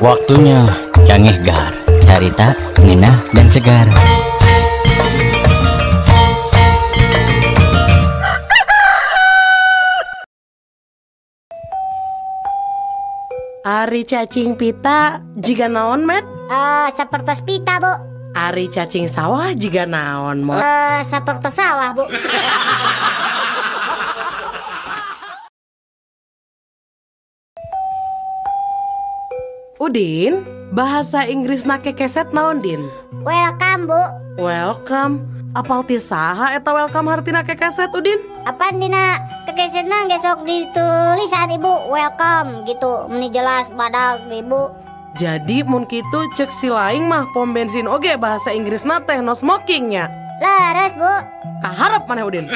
Waktunya Cangehgar, carita, ngenah, dan segar. Ari cacing pita jiga naon, Met? Sapertos pita, Bu. Ari cacing sawah jiga naon, Mot? Sapertos sawah, Bu. Udin, bahasa Inggrisna kekeset naon, Din? Welcome, Bu. Welcome. Apal ti saha eta welcome hartina kekeset, Udin? Apaan dina kekesetna geus sok ditulisan Ibu welcome gitu, meni jelas badag Ibu. Jadi mun kitu cek si laing mah pom bensin oge bahasa Inggrisna teh no smoking nya. Leres, Bu. Kaharep maneh, Udin.